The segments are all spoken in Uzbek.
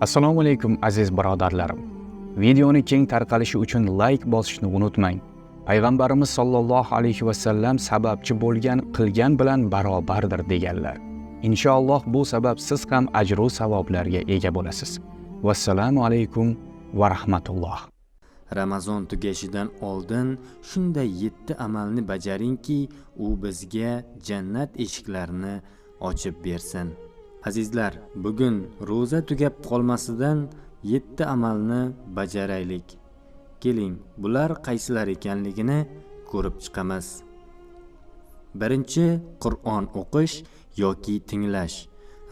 Assalomu alaykum, aziz birodarlarim. Videoni keng tarqalishi uchun like bosishni unutmang. Payg'ambarimiz sollallohu alayhi va sallam sababchi bo'lgan qilgan bilan barobardir deganlar. Inshaalloh bu sabab siz ham ajru savoblarga ega bo'lasiz. Vassalomu alaykum va rahmatulloh. Ramazon tugashidan oldin shunday 7 amalni bajaringki, u bizga jannat eshiklarini ochib bersin. Azizlar, bugun ro'za tugab qolmasidan 7 amalni bajaraylik. Keling, bular qaysilar ekanligini ko'rib chiqamiz. Birinchi, Qur'on o'qish yoki tinglash.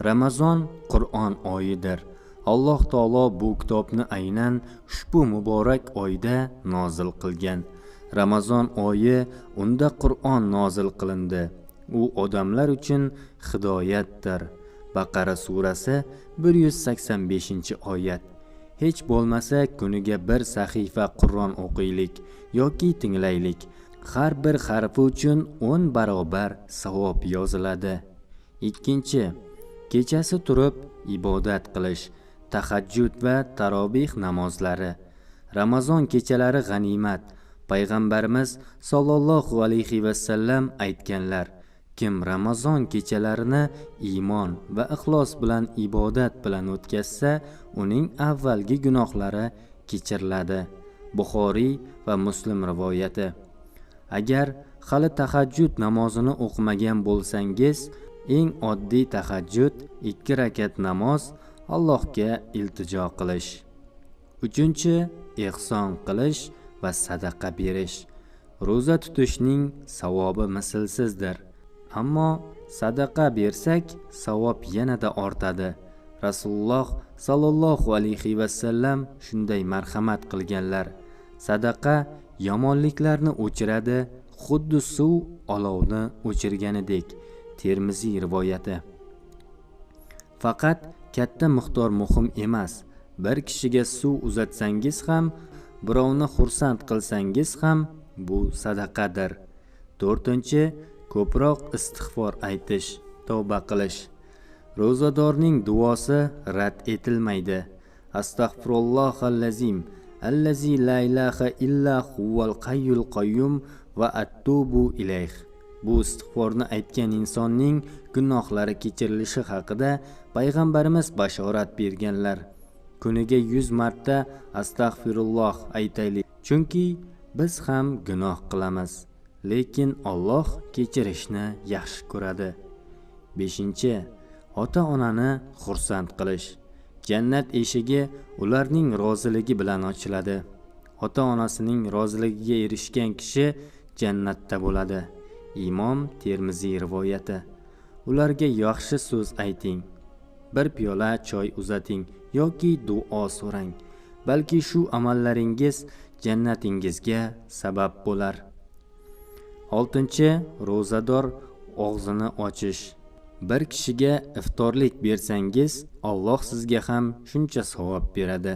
Ramazon Qur'on oyidir. Alloh taolo bu kitobni aynan ushbu muborak oyda nozil qilgan. Ramazon oyi, unda Qur'on nozil qilindi. U odamlar uchun hidoyatdir. Baqara surasi 185-oyat. Hech bo'lmasa kuniga bir sahifa Qur'on o'qiylik yoki tinglaylik. Har bir harfi uchun 10 barobar savob yoziladi. Ikkinchi, kechasi turib ibodat qilish, tahajjud va tarovih namozlari. Ramazon kechalari g'animat. Payg'ambarimiz sollallohu alayhi va sallam aytganlar: kim Ramazon kechalarini iymon va ixlos bilan ibodat bilan o'tkazsa, uning avvalgi gunohlari kechiriladi. Buxoriy va Muslim rivoyati. Agar hali tahajjud namozini o'qimagan bo'lsangiz, eng oddiy tahajjud 2 rakat namoz, Allohga iltijo qilish. Uchinchi, ehson qilish va sadaqa berish. Ro'za tutishning savobi mislsizdir. Ammo sadaqa bersak, savob yanada ortadi. Rasululloh sallallohu alayhi va sallam shunday marhamat qilganlar. Sadaqa yomonliklarni o'chiradi, xuddi suv olovni o'chirganidek. Termiziy rivoyati. Faqat katta miqdor muhim emas. Bir kishiga suv uzatsangiz ham, birovni xursand qilsangiz ham bu sadaqadir. To'rtinchi, ko'proq istig'for aytish, tavba qilish. Ro'zadorning duosi rad etilmaydi. Astag'firullahallazim allazi la ilaha illa huval hayyul qayyum va atubu ilayh. Bu istig'forni aytgan insonning gunohlari kechirilishi haqida payg'ambarimiz bashorat berganlar. Kuniga 100 marta astag'firulloh aytaylik, chunki biz ham gunoh qilamiz, lekin Alloh kechirishni yaxshi ko'radi. 5. Ota-onani xursand qilish. Jannat eshigi ularning roziligi bilan ochiladi. Ota-onasining roziligiga erishgan kishi jannatda bo'ladi. Imom Termiziy rivoyati. Ularga yaxshi so'z ayting. Bir piyola choy uzating yoki duo so'rang. Balki shu amallaringiz jannatingizga sabab bo'lar. 6. Ro'zador og'zini ochish. Bir kishiga iftorlik bersangiz, Alloh sizga ham shuncha savob beradi.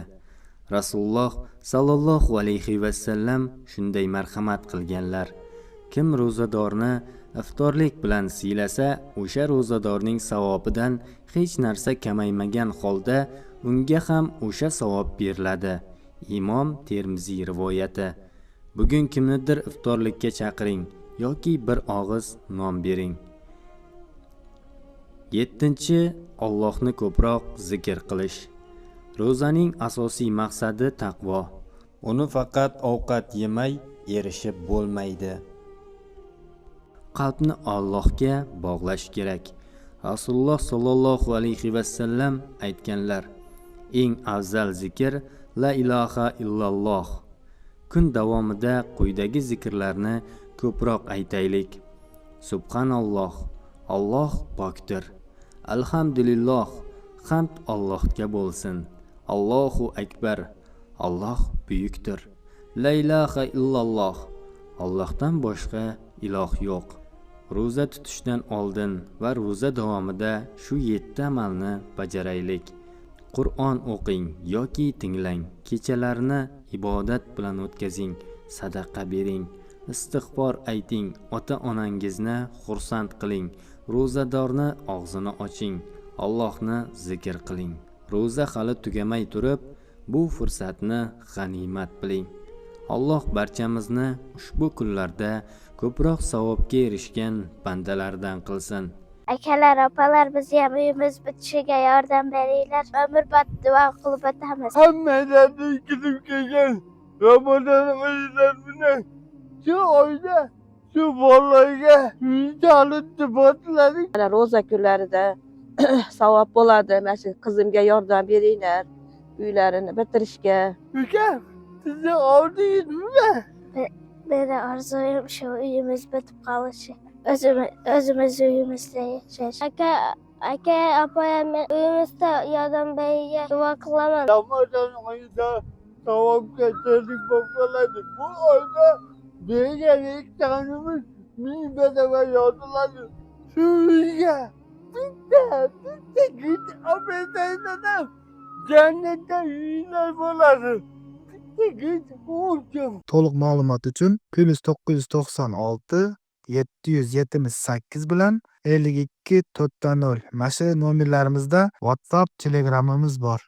Rasululloh sallallohu alayhi va sallam shunday marhamat qilganlar. Kim ro'zadorni iftorlik bilan siylasa, o'sha ro'zadorning savobidan hech narsa kamaymagan holda unga ham o'sha savob beriladi. Imom Termiziy rivoyati. Bugun kimnidir iftorlikka chaqiring yoki bir og'iz non bering. 7. Allohni ko'proq zikr qilish. Ro'zaning asosiy maqsadi taqvo. Uni faqat ovqat yemay erishib bo'lmaydi. Qalbni Allohga bog'lash kerak. Rasululloh sollallohu alayhi va sallam aytganlar: eng afzal zikr la ilaha illalloh. Kun davomida quyidagi zikrlarni ko'proq aytaylik. Subhanalloh, Alloh pokdir. Alhamdulillah, hamd Allohga bo'lsin. Allohu akbar, Alloh buyukdir. La ilaha illalloh, Allohdan boshqa iloh yo'q. Ro'za tutishdan oldin va ro'za davomida shu 7 amalni bajaraylik. Qur'on o'qing yoki tinglang. Kechalarni ibodat bilan o'tkazing, sadaqa bering, istig'for ayting, ota-onangizni xursand qiling, ro'zadorni og'zini oching, Allohni zikr qiling. Ro'za hali tugamay turib, bu fursatni g'animat biling. Alloh barchamizni ushbu kunlarda ko'proq savobga erishgan bandalardan qilsin. Akalar, opalar, bizni ham uyimiz bitishiga yordam beringlar. Umrbod duo qilib o'tamiz. Hammalarni kirib kelgan Ramazon oylar bilan shu oyda shu bolalarga uyda botladik. Mana ro'za kunlarida savob bo'ladi. Mana shu qizimga yordam beringlar uylarini bitirishga. Uka, sizni oldingizmi? Meni orzuyim shu uyimiz bitib qolishi. O'zimiz uyimizda yashash. Aka, opam, uyimizda yordam beringlar. Duo qilaman. Ramazon oyida savobga sherik bo'lib qoladi. Bu oyda bergan ehsonimiz 1000 barobar yoziladi. Shu uyga bitta git olib bersangiz ham jannatda uylar bo'ladi. Bitta git uchun. To'liq ma'lumot uchun +996 778 bilan 52 4 0 mana shu nomerlarimizda WhatsApp, Telegramimiz bor.